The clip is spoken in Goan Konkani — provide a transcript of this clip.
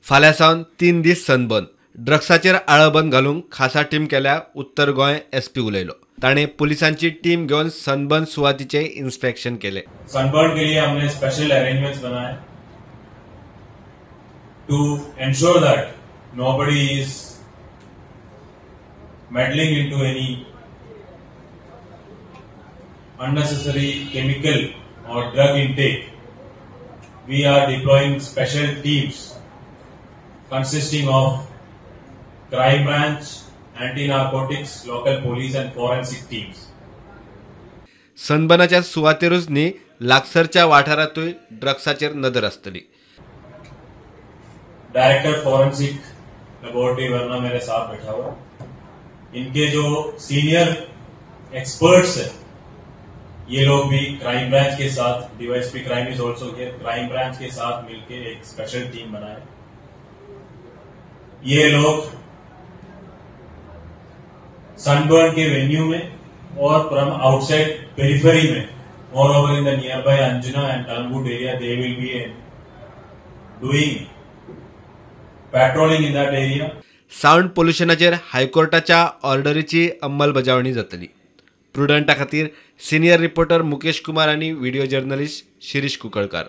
फाल्यां सावन 3 दीस सनबर्न. ड्रग्साचेर आळाबंद घालूंक खासा टीम केल्या. उत्तर गोंय एसपी उलयलो. ताणें पुलिसांची टीम घेवन सनबर्न सुवातीचें इन्स्पेक्शन केलें. सनबर्न के लिए हमने स्पेशल अरेंजमेंट्स बनाए to ensure that nobody is meddling into any unnecessary chemical or drug intake. We are deploying special teams consisting of crime branch, anti-narcotics, local police and forensic teams. सनबर्नाच्या सुवातेरूच न्ही लागसरच्या वाठारांतूय ड्रग्साचेर नदर आसतली. डायरेक्टर फॉरेंसिक लैबोरेटरी वर्मा मेरे साथ बैठा हुआ. इनके जो सीनियर एक्सपर्ट्स हैं ये लोग भी क्राइम ब्रांच के साथ, DYSP crime is also here, crime branch K साथ मिलकर एक स्पेशल टीम बनाए. ये लोग सनबर्न के वेन्यू में और फ्रॉम आउटसाइड पेरिफेरी में, more over in the near by Anjuna and Calangute area, they will be doing patrolling in that area. Sound पोल्युशनाचेर हायकोर्टाच्या ऑर्डरीची अंमलबजावणी जातली. प्रुडंटा खातीर सिनियर रिपोर्टर मुकेश कुमार आनी व्हिडिओ जर्नलिस्ट शिरीष कुंकळकार.